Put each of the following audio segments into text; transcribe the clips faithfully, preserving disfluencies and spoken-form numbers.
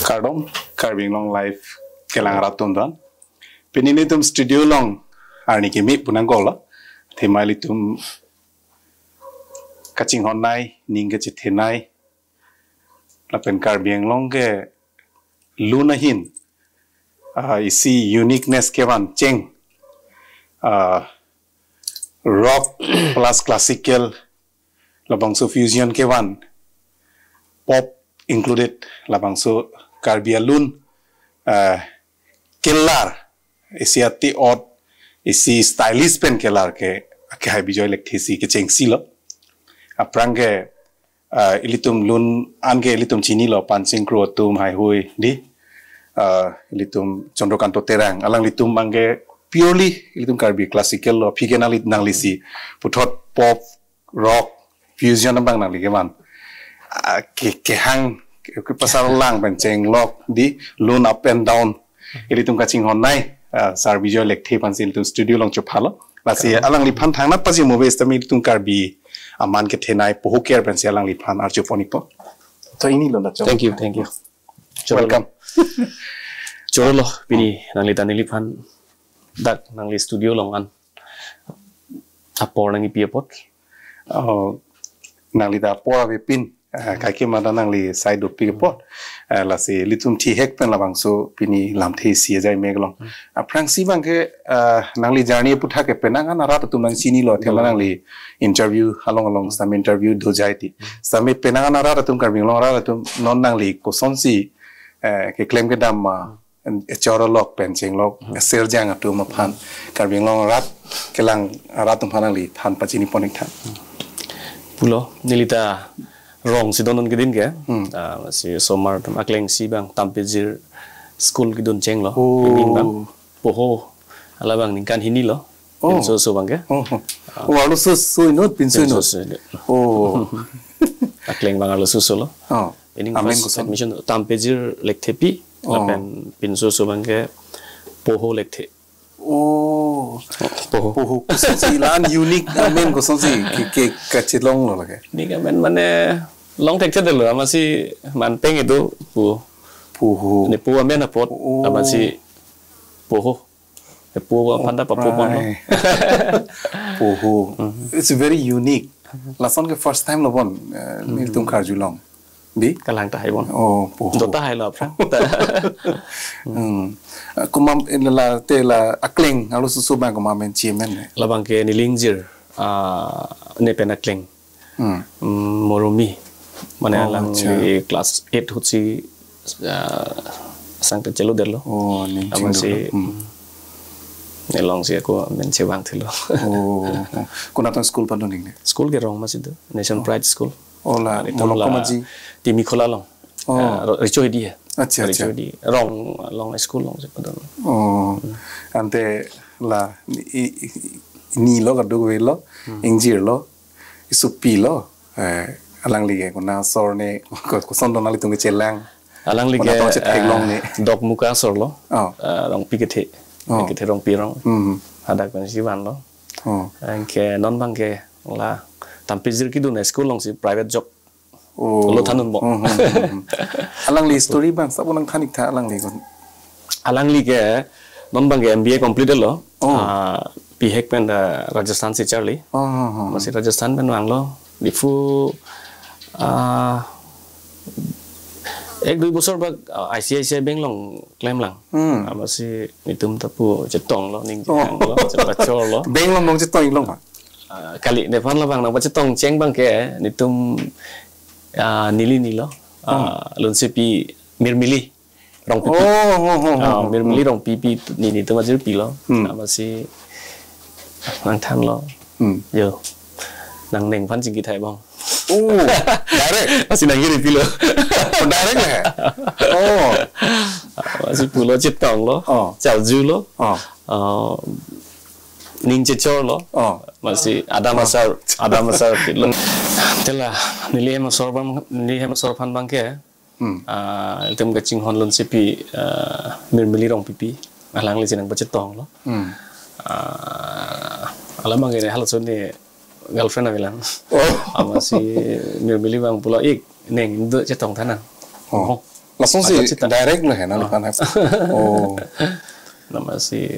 Kardom, Karbi Anglong Live kelang rat atum aphan. Pini nelitum studio along arni kimi pu nangkoklo. Athema ilitum kachinghon nei, ning kachethe nei, lapen Karbi Anglong ke lun ahin, ah, isi uniqueness kevan cheng, ah, rock plus classical, labangso fusion kevan, pop included, labangso Karbi alun, ah, kelar, isi ati-ot, isi stylist pen kelar ke, ke hai Bijoy Lekthe si kechengsi lo. Aphrang ke, ah, ilitum lun an ke ilitum chinilo, Pansing Kro atum, haihui di, ah, ilitum Chandrakanta Terang, alanglitum abang ke purely ilitum Karbi classical lo, aphi ke nangli, nanglisi puthot pop, rock, fusion abang nangli kevan, ah, ke, kehang, ke, kepasar lang pen chenglok di, lun up and down. Ilitum kachinghon nei, ah, Sir Bijoy Lekthe aphan si ilitum studio along chophalo. Lasi alangliphan thangnat pajir movies tami ilitum Karbi aman kethe nei poho ker pensi alangliphan arju pon-ikpo. To, ini lo na, chong. Thank you, thank you. Chorolo. Welcome. Chorolo, pini nangli ta neliphan dak nangli studio along an apor nangkipi apot. Oh, nangli ta apor avepin, ah, kaike mada nangli sai dopik apot. Ah, lasi ilitum thihek pen labangso pini lamthe isi ajai mek along. Aphrangsi abang ke, ah, nangli journey aputhak ke penang an arat atum nangchinilo, athema nangli interview along along sitame interview dojai ti. Sitame penang an arat atum, Karbi Anglong arat atum non nangli kosonsi, eh, keklem kedam ma, echor alok pen chenglok, serjang atum aphan, Karbi Anglong arat kelang arat atum aphan nangli than pachini pon-ik tha. Pulo, neli ta rong si don-un keding ke, Hmm. ah, si osomar atum akleng si abang Tampejir school kedun chenglo, Oh. Pini abang, poho, hala abang ningkan hini lo, Oh. Pinso oso abang ke. Oh, oh. Oh, arloso oso inut, pinso inut. Pinso oso inut. Oh. Akleng abang arloso oso lo. Oh. Ini Amen first koson. Admission Tampejir Lekthepi, Oh. Lapen pinso oso abang ke Poho Lekthe. Oh. Poho. Poho. Kosonsi la-an unique amen kosonsi ke, ke kachelonglo lake. Ini ke amen mane long thekthe detlo, amatsi manpeng itu pu. Poho. Ini pu amen apot, Oh. Amatsi Poho. Epo aphan ta papo pon lo. Right. Poho. Mhm. It's very unique. Lason ke first time lo bon, eh, Hmm. nelitum karjulong. Di? Kalang tahai bon. Oh, poho. Do tahai lo aphrang. Hmm. Eh, komat, eh, la, la, te la akleng, arloso oso abang komat amen, chi amen ne? Labang ke neli ingjir, ah, ne pen akleng. Hmm. Hmm, Moromi. Mane Oh, alang acha. Di class eight ahut si, ah, sangta chelo detlo. Oh, ning Amatsi, chinglo. Hmm. Ne alongsi ako amen chevang thilo. Oh, oh. Konat tong school pandun ning ne? School ke Rong amatsi do. Nation Oh. Pride School. Oh, la, Itum Molok la Komaji. Timi Khola along. Oh. Ah, Ro-, Richo Hidi ya. Acha, Richo acha. Hidi. Rong along school alongsi padun. Oh. Hmm. Ante la ni, i, i, nilo kadokave lo, Hmm. ingjirlo, isopi lo, eh, alangli ke konat asor ne, ko-, koson do nanglitum kechelang. Alangli ke, Konat tong chetheklong eh, ne. Dokmoka asor lo. Oh. Eh, Rongpi kethe. Oh. Kethe Rongpi arong. Hmm. Hadak pensi vanlo. Oh. Anke non abang ke la Tampejir kedun school alongsi private job. Oh. Lo thanun mo. Hmm, hmm, hmm, hmm. Alangli story abang sabo nangthan-ik tha alangli kon. Alangli ke non abang ke M B A complete lo. Oh. Ah, bihek pen da Rajasthan si charli. Oh, oh, oh. Amatsi Rajasthan pen vanglo. Diphu, ah, ek dui bosor bak, ah, I C I C I Bank along klemlang. Hmm. Amatsi nelitum ta pu chetonglo, ning Oh. janglo, chepachorlo. Bank along nangchetong-ik long ma? Ah, kali nephan labang nangpachetong cheng abang ke, nelitum, ah, neli nilo. Ah, Oh. Lunsepi Mirmili Rongpipi. Oh, oh, oh, oh, Ah, oh, Mirmili oh. Rongpipi ni, nelitum ajirpi lo. Hmm. Amatsi nangthanlo. Hmm. Yo. Nangneng aphan chingki thai abang. Oh, direct? Amatsi nangkiripilo. Oh, direct le? Oh. Amatsi pulo chetonglo. Oh. Charjulo. Oh. Ah, ning chechorlo. Oh. Amatsi adam Oh. asar, adam asar pilo. Te la, neli hem asor abang, neli hem asor aphan abang ke. Hmm. Ah, itum kachinghon Lunsepi, ah, Mirmili Rongpipi. Alangli si nangpachetonglo. Hmm. Ah, alam abang ke ne halason ne girlfriend avelang. Oh. Amatsi Mirmili abang pulo ik, neng do chetong tha nang. Oh. Oh. Lasonsi Ajat sita. Direct lo he nangliphan. Oh. Namasi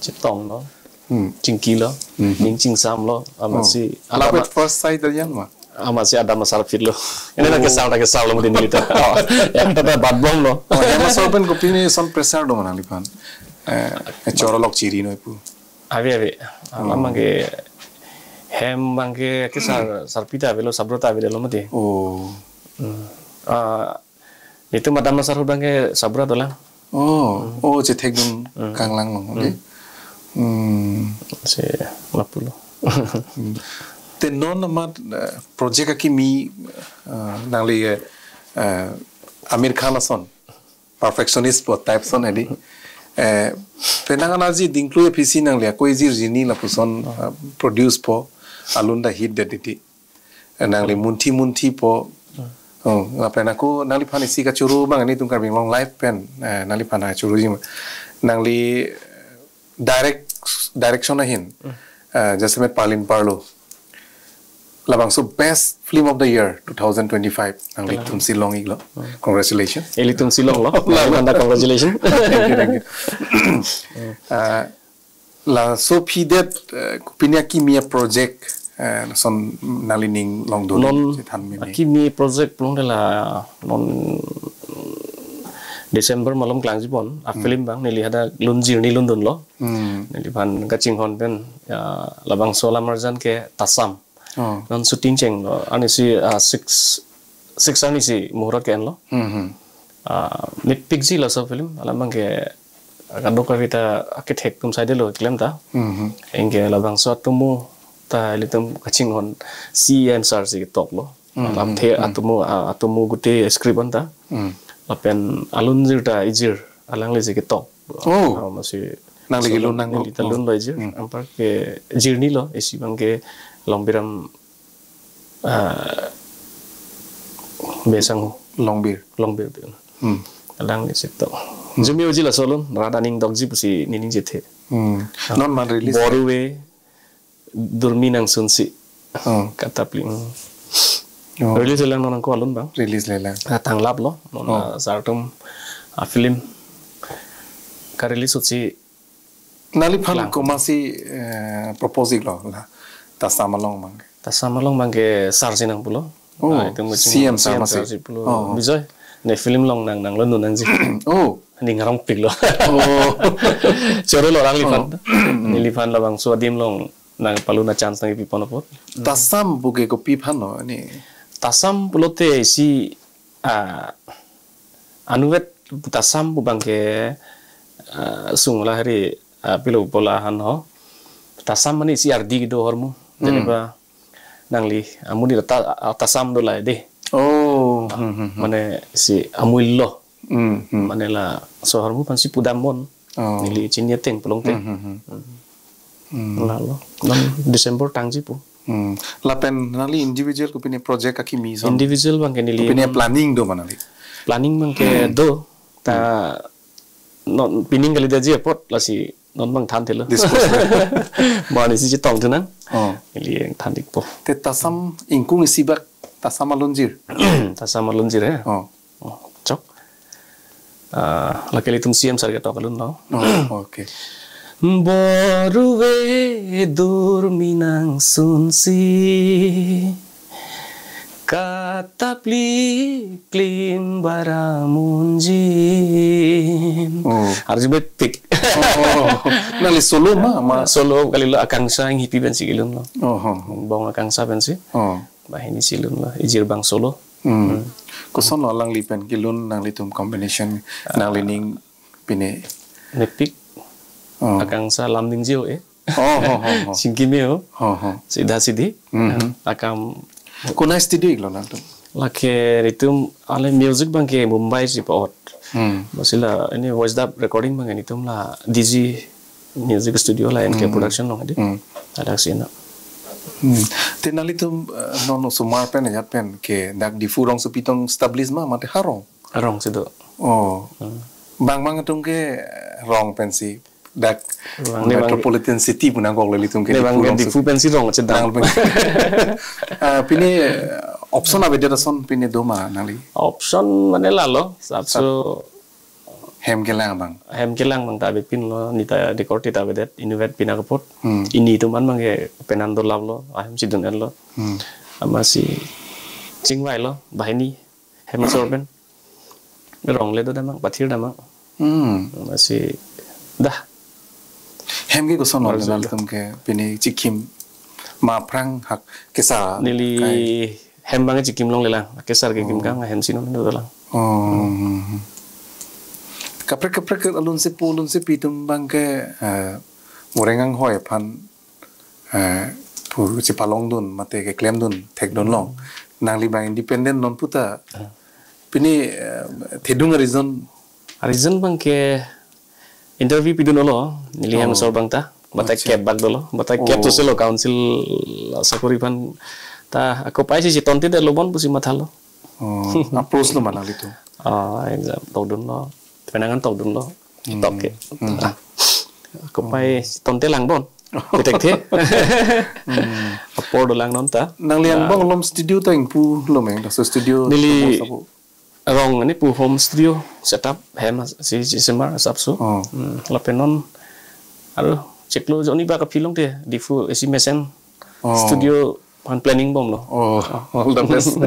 chetonglo. Hmm. Chingkilo. Hmm. Ning chingsamlo. Oh. Amasi Love at first sight yan ma? Amasi adam asar phitlo. Ini Oh. Lagi sal lagi sal lo mungkin gitu. Oh. Ya kita bat bom lo. Oh, ya mas open kopi ni son pressure do ma nangliphan. Eh, choro lok chiri noi pu. Ave ave. Alam Oh. Abangke hem abangke ke sar sarpi ta avelo sabro ta avelo mati. Oh. Hmm. Ah, itu madam asar ahut abangke sabra dolang. Oh, Hmm. Oh, chethekdun Hmm. Kanglang lo, okay. Hmm. Hmm. Si lapulo. Hmm. Te non amat, eh, project akimi, eh, nangli, eh, Aamir Khan ason. Perfectionist po type son edi. Eh, penang anaji dingklu A P C nangli ako ijir jini lapuson, eh, produce po alun ta hit det edi. Eh, nangli munthi munthi po. Hmm. Oh, lapen ako nangliphan isi kachoro abang nelitum Karbi Anglong Live pen, eh, nangliphan kachoro jima. Nangli direct direction ahin. Hmm. Eh, jasemet palin parlo. Labangso best film of the year two thousand twenty-five. Nangli Kalang. Tumsi long iklo. Hmm. Congratulations. Ilitum si longlo. Lalu. Manda congratulations. Thank you, thank you. Eh, laso phi det, eh, kopi ni akimi project, eh, son nangli ning longdun Non chethan mini. Akimi project pulote la non December malom klangji pon, a Hmm. film abang neli hadak lun jirni lundunlo. Hmm. Neliphan kachinghon pen, ya, labangso alam arjan ke Tasam. Oh. Non shooting chenglo. Arnisi, ah, six, six arnisi muhurat ke-enlo. Hmm, hmm. Ah, mepikji laso film. Alam abangke kadokave ta akethek atum saidelo keklem ta. Hmm, hmm. Anke labangso atomo ta ilitum kachinghon C M sir si toklo. Hmm, Alam hmm, the hmm. atomo, ah, atomo gute script anta. Hmm. Lapen alun jir ta ijir alangli si ketok. Oh. Ah, masi Nangli solo kelun nang neli ko. Talun lo ijir. Hmm. Anparke jirnilo isi abangke Longbir am, ah, Besang Longbir. Longbir. Hmm. Alangli si tok. Hmm. Jumi uji laso alun, rat aning dokji pusi nening chethe. Hmm. Ah. Non man release? Boruve, Durmi nangsunsi. Oh. Katapli. Hmm. Oh. Release lelang non ako alun abang. Release lelang. Ah, tanglaplo. Non, Oh. Ah, sir atum, ah, film ka-release ahutsi Nangliphan Lang. Komatsi, eh, propose iklo la Tasam along abangke? Tasam along abangke sir si nangpulo. Oh, Ah, itu mungkin C M sir C M masih? Sir si pulo. Oh. Bijoy, ne film longnang, nanglo nunangji. Oh. Ning arongpiklo. Oh. Chorolo nangliphan. Oh. Neliphan labangso adim along nangpalun a-chance nangkipi pon apot. Tasam puke kopi aphanlo ni? Tasam pulote isi, ah, anuvet Tasam pu abangke, ah, sung lahari, ah, pilo pu lahenlo. Tasam mane isi ardi kedo ahormu. Hmm. Janiba nangli amonit ta, ah, Tasam do lahai de. Oh, Ah, hmm, hmm, hmm. Mane isi amullo. Hmm, hmm. Mane laso ahormu aphansi pudam pon. Oh. Neli chini ateng pulote. Hmm, hmm, hmm. Hmm. Hmm. Lalo. Non December tangji pu. Hmm. Lapen nangli individual kopi ni project akimi son? Individual abangke neli Kopi ni pun planning do ma nangli? Planning abangke Hmm. do. Ta Hmm. non pining kalidaji apot lasi non abang thanthelo. Dispose. Mane si chetongthu nang. Oh. Neli yang than ikpo. Te Tasam ingkung isi bak Tasam alunjir? Tasam alunjir ya? Oh. Oh, chok. Ah, lake ilitum C M sir ketok alunlo. Oh, okay. Boruve durmi nangsunsi katapli klim bara munjin. Oh. Arju mepik. Oh, nangli solo ma, ma? Solo kalilo, Akangsha Enghipi pensi kelunlo. Oh, oh, oh. Bong Akangsha pensi. Oh. Banghini si lunlo, ijir abang solo. Hmm. Hmm. Kosonlo alangli pen kelun nanglitum combination, Ah. nanglining pine? Mepik. Oh. Akangsha lam ningje-o, eh. Oh, ho, ho, ho. Singkime-o. Ho, ho. Sidha sidhi. Mhm. Akam. Konat studio iklo nangtum? Lake ilitum ale music abangke Mumbai si pa-ot. Hmm. Masila ini voice dub recording abangke ilitum la D G Music Studio la N K Hmm. Production along adi. Hmm. Hadak si na. Hmm. Te nanglitum, eh, non osomar pen ajat pen ke dak Diphu rongsopi tong establish ma mate ha rong? Ha rong si do. Oh. Hmm. Bang bang atum ke, eh, rong pensi dak Bang ne bang metropolitan city pu nangkoklo ilitum ke Ne bang Diphu ke rongsopi. Diphu pensi rong chedang. Nang pen. Ah, pine, eh, Option avedet ason pine do ma nangli? Option mane lalo, sapso hem kelang abang. Hem kelang abang ta avepinlo, neta record ta avedet, inutvet pina kapot. Hmm. Ini atum an abangke penan dolaplo, ahem si dun-etlo. Hmm. Amatsi chingvailo, banghini, hem asor pen. Rong le do damnang, pathir damnang. Hmm. Amatsi dah. Hem ke koson lo, Arjun nangtum ke pine chikim ma aphrang hak kesa neli kai. Hem abang chikim longlelang, kesar kekim Oh. kang, hem si non do lang. Oh. Kaprek kaprek alun sepo alun sepi atum abangke, eh, moreng anghoi aphan, eh, pu chepalongdun, mate keklemdun, thekdunlong. Nangli abang independent non puta. Ah. Pine, eh, thedung a-reason. A-reason abangke interview pidun-olo, neli Oh. hem asor abang ta. Bata Acha. kep bak dolo, bata kep Oh. to selo council asakori aphan ta ako pai si tonte det lo bon pusi mathalo. Oh, approach lo ma nanglitum? Ah, exam tokdunlo. Penang an tokdunlo. Hmm. Tok ke. Hmm. Ah. Ako pai si tonte lang bon. Ketek the. Hmm. Apor dolang non ta. Nangli Nah. angbong along studio ta ingpu lo meng, laso studio Neli tungmo sabo. Rong ani pu home studio setup hem as-, si, si semar asapso. Oh. Hmm, lapen non, aru chiklo joni ba kapilong te, Diphu A C mesen Oh. studio aphan planning bomlo. Oh, all the best.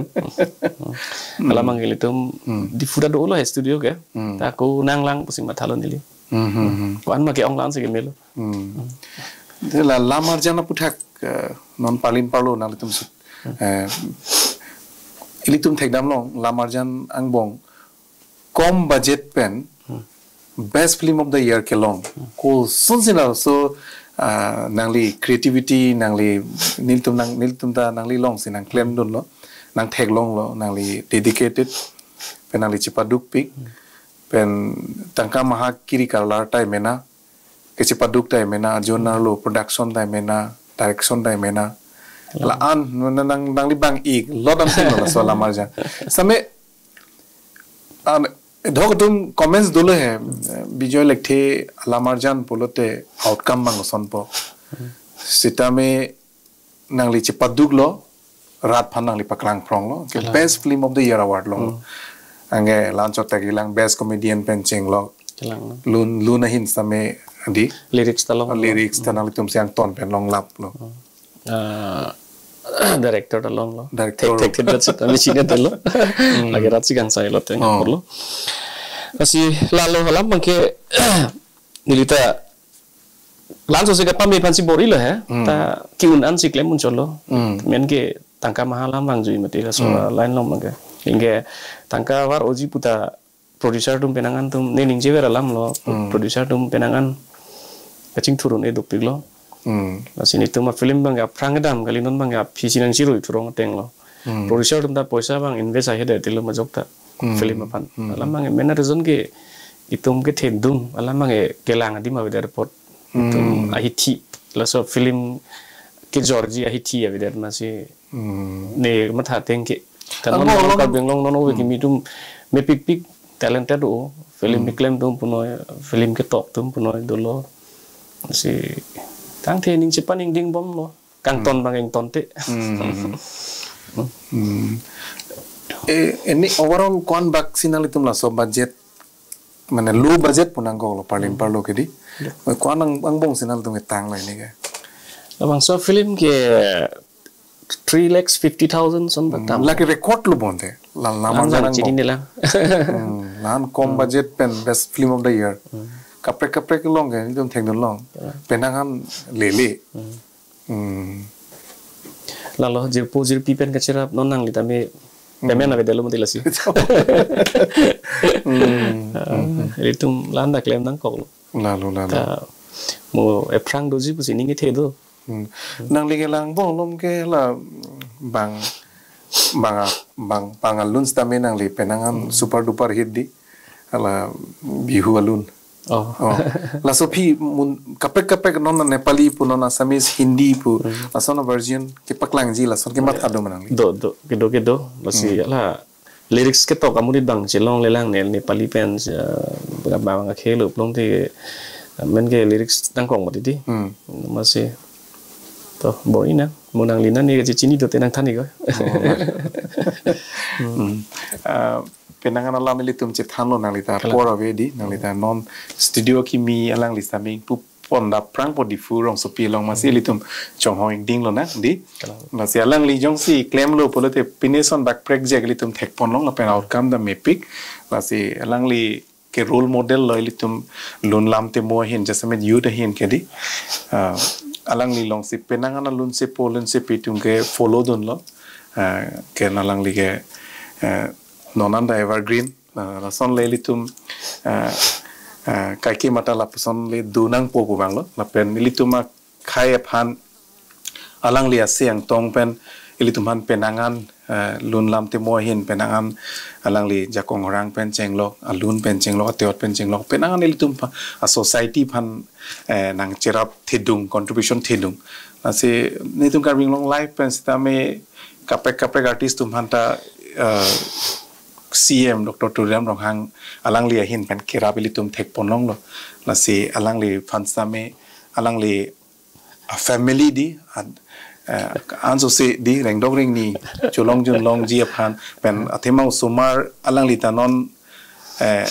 Alam abang ilitum Hmm. Diphu ta dolo he studio ke. Hmm. Ta ako nanglang pusi mathalo neli. Hmm, hmm, hmm. Ko-an ma ke-ong lang si kemelo. Hmm. Te la Lamarjan aputhak, eh, non Parlin parlo nanglitum sut. Hmm. Eh, ilitum thekdamlong Lamarjan angbong kom budget pen Hmm. best film of the year kelong. Hmm. Kosonsi laso, ah, nangli creativity, nangli nelitum nang, nelitum ta nangli along si nangklemdunlo, nangtheklonglo, nangli dedicated, pen nangli chepadukpik, Hmm. pen tangka maha kiri karlar ta mena, kechepaduk ta mena, ajonerlo, production ta mena, direction ta mena. Kalang. La-an, nang, nang, nangli abang ik, lot an thilo laso Lamarjan. Same, an, dok atum comments dolo he, Bijoy Lekthe Lamarjan pulote outcome abang kosonpo. Hmm. Sitame nangli chepaduklo, rat aphan nangli paklang phronglo, ke Kalang. Best Film of the Year Award long. Hmm. Anke la-anchot ta kelang best comedian pen chenglo. Kalang. Lun, lun ahin sitame di. Lyrics ta long. Lyrics ta nanglitum si angton pen longlaplo. Hmm. Ah, director ta longlo. Director. Thek, thek, thek, that's it. Ami sine telo. Hmm. Lake rat si kangsai lo teng Oh. apor lo. Lasi lalo alam abangke neli ta la-anchot si kapame aphan si bor-ilo he. Hmm. Ta ke-un an si klem un chotlo. Hmm. Menke tangka maha alam vangjui mati laso Hmm. line along abangke. Anke tangka var-oji puta producer atum penang an atum ne ningjever alamlo. Hmm. Producer atum penang an kachingthur un-e dopiklo. Hmm. Lasi nelitum afilm abangke aphrang kedam kali, non abangke aphi si nangchirui thurong atenglo. Hmm. Producer atum ta poisa abang invest ahe det tilo majok ta Hmm. film aphan. Hmm. Alam abangke main reason ke itum kethedung, alam abangke kelang adim avedet apot. Itum Hmm. ahithi, laso film kejorji ahithi avedet amatsi Hmm. ne matha ateng ke. Tan Ang non ho along Karbi Anglong non ove Hmm. kimi atum mepikpik talented o, film Hmm. keklem atum punoi, film ketok atum punoi dolo. Si tangte ning chepaningding bomlo. Kangton Hmm. abang ingtonte. Hmm. Hmm. Eh, ini overall ko-an bak si nanglitum laso budget, mane low budget pu nangkoklo, Parlin Hmm. parlo ke di. Ya. Ko-an ang, angbong si nanglitum ketanglo ini ke? Labangso film ke three lakhs fifty thousand ason bak Hmm. tam. Lake record lo bonte. La, la Lang manjang lang angbong. Chini nilang. Hmm. La-an kom Hmm. budget pen best film of the year. Hmm. Kaprek kaprek along ke, nelitum thekdunlong. Ya. Penang an lele. Hmm. Hmm. Lalo jirpo jirpi pen kacherap non nangli tame Hmm. payment avedetlo mati lasi. Hmm. Ah, ilitum la-an ta klem nangkoklo. Lalo, lalo. Ta mo ephrang doji pusi ning kethe do. Hmm. Nangli kelang angbong along ke la bang, bang, bang, bang alun sitame nangli penang an Hmm. super duper hit di. Hala Bihu alun. Oh. Oh. Laso aphi mun kaprek kaprek non Nepali pu, non Assamese, Hindi pu. Hmm. Lason a-version kepaklangji lason kematha do ma nangli? Do, do, kedo, kedo. Lasi Hmm. hala lyrics ketok amonit abang chelonglelang ne Nepali pen, eh, bang akhei lo pulote, eh, menke lyrics nangkok mati di. Hmm. Amatsi. Oh, bor-i nang, mo nangli nani kachechini dote nangthan-ik ko. Hmm. Ah, penang an alam ilitum chethanlo nangli ta Kalang. Apor ave di, nangli ta non studio kimi alangli saming pu pon dap prang po Diphu rongsopi along masi ilitum chonghong-ik dinglo nang di. Kalang. Masi alangli jongsi klemlo pulote pine ason bak prekjak ilitum thekponlong lapen outcome ta mepik. Masi alangli ke role model lo ilitum lun lam temo ahin, jasemet youth ahin ke di. Ah, alangli alongsi penang an alun sepo, lun sepi atum ke follow dunlo. Ah, ke alangli ke, eh, non an ta evergreen. Ah, lason le ilitum, ah, ah, kaike mata lapuson le do nangpo pu abang lo. Lapen ilitum akhei aphan alangli ase angtong pen ilitum aphan penang an, eh, lun lam temo ahin penang an alangli jakong orang pen chenglok, alun pen chenglok, ateot pen chenglok, penang an ilitum aphan, a society aphan, eh, nangcherap thedung, contribution thedung. Lasi nelitum Karbi Anglong Live pen sitame kaprek kaprek artist atum aphan ta, eh, C M Doctor Tuliram Ronghang alangli ahin pen kerap ilitum thekponlonglo. Lasi alangliphan sitame alangli a family di, ad-, eh, ansose di, rengdok rengni cholong junlongji aphan pen athema osomar alangli ta non, eh,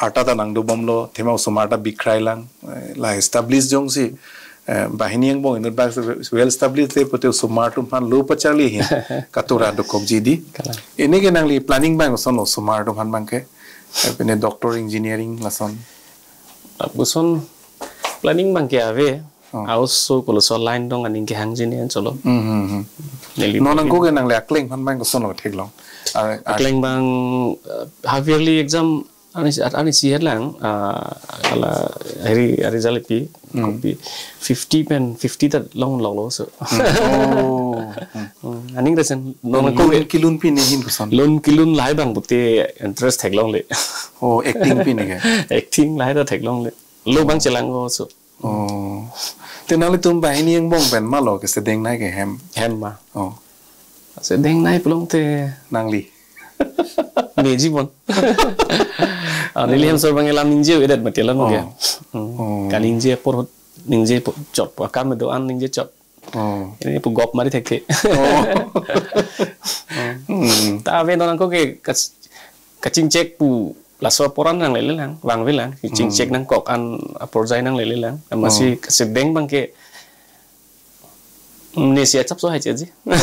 arta ta nangdobomlo, athema osomar ta bikrailang, eh, la establish jongsi, eh, banghini angbong inut bak well established le pute osomar atum aphan lo pacharli ahin katura dokokji di. Kalang. Pini ke nangli planning abang koson osomar atum aphan abang ke, eh, pine doctor, engineering lason. Lapuson planning abang ke ave. Oh. Aoso koloso line dong aning kehangji ne cholo. Hmm, hmm, hmm. Neli Non nangko ke nangli akleng aphan abang kosonlo theklong. A, a, akleng abang, uh, half yearly exam ani, ani sihet lang, uh, ala hari, hari jalepi, Hmm. kopi fifty pen fifty ta longloklo so. Hmm. Oh. Hmm. Hmm. Aning resen Non nangko lun ke kelun pine ahin koson. Lun kelun lahai abang pute interest theklongle. Oh, acting pine ke. Acting lahai ta theklongle. Lo abang chelanglo so. Oh. Te nanglitum banghini angbong pen malo kesedengnei ke hem? Hem ma. Oh. Sedengnei pulote nangli. Meji pon. Ah, neli hem sor abang lam ningje-edet mati alam Oh. ke. Hmm. Oh. Kaningje apor ahut ningje po-, chot po. Akam do-an ningje chot. Oh. Pini pu gop mari thekthe. Oh. Hmm. Ta ave non nangko ke kas-, kachingchek pu laso apor an nanglele lang, vangve lang, kachingchek Hmm. nangkok an apor jai nanglele lang. Amatsi Oh. kesedeng abang ke, mm, ne si achap so hai cheji. Oh.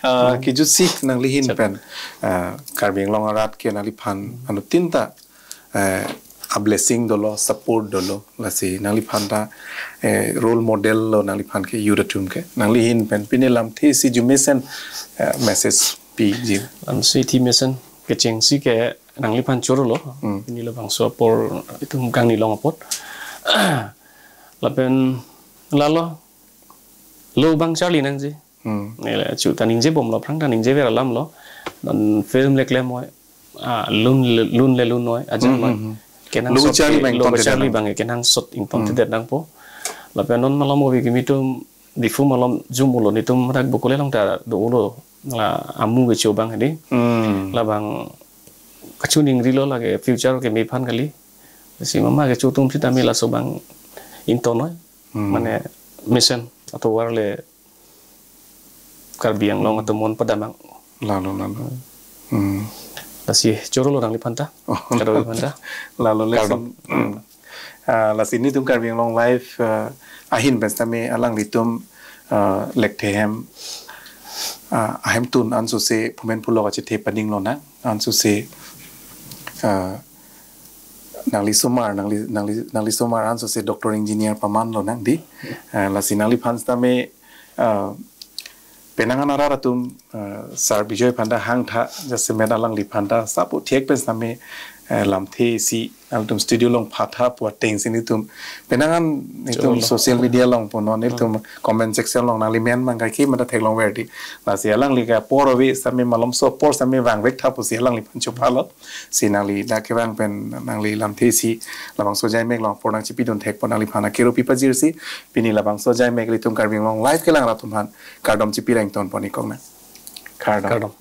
Ah, kijutsi nangli ahin Chap. pen, ah, Karbi Anglong arat ke nangliphan anuttin ta, eh, a blessing dolo, support dolo, lasi nangliphan ta, eh, role model lo nangliphan ke youth atum ke. Nangli ahin pen pine lamthe isi arjumesen, eh, message piji. Lamthe isi mesen kechengsi ke nangliphan chorolo. Hmm. Pini labangso apor itum kangni long apot. Lapen lalo lo abang charli nangji. Hmm. Neli chu ta ningjebomlo, aphrang ta ningjever alamlo. Non film le klem noi. Ah, lun le, lun le lun noi, ajat Hmm, noi. hmm, hmm. Kenangsot Lo charli ke, abang lo ingtonthedet charli nang. abang kenangsot ingtonthedet Hmm. nangpo. Lapen non malom movie kimi atum Diphu malom jum ulo, netum rak bukule long ta do ulo. La amu kecho abang hedi. Hmm. Labang kachiningrilo lake future keme aphan kali. Si mama kecho atum sitame laso abang ington noi. Hmm. Mane mission atovar le Karbi Anglong atum mon padamang. Lalo, lalo. Hmm. Lasi chorolo nangliphan ta. Oh. Kadokave aphan ta. Lalo Kardom. Lasi, hmm. Ah, lasi netum Karbi Anglong Live, ah, ahin pen sitame alanglitum, ah, lekthe hem, ah, ahemtun ansose phumen phulok achethe pading lonang, ansose, ah, nangli osomar, nangli, nangli, nangli osomar ansose doctor engineer paman lonang di. Ah, lasi nangliphan sitame, ah, penang an arat atum, ah, Sir Bijoy aphan ta hangtha, jasemet alangliphan ta sapu thek pen sitame, eh, lamthe isi, atum studio along phatha pu ateng si netum. Penang an netum Cholo. social media along punon, netum Hmm. comment section along nangli men abang kaike mata theklongver di. Lasi alangli ke apor ave sitame malomso apor sitame vangvek tha pusi alangliphan chophalo. Si nangli dak kevang pen nangli lamthe isi labangso ajaimek along apor nangchipidun thek pon nangliphan akero pipajirsi pini labangso ajaimek ilitum Karbi Anglong Live kelang arat atum aphan kardom chipi rengton pon-ik kok nang. Kardom. Kardom.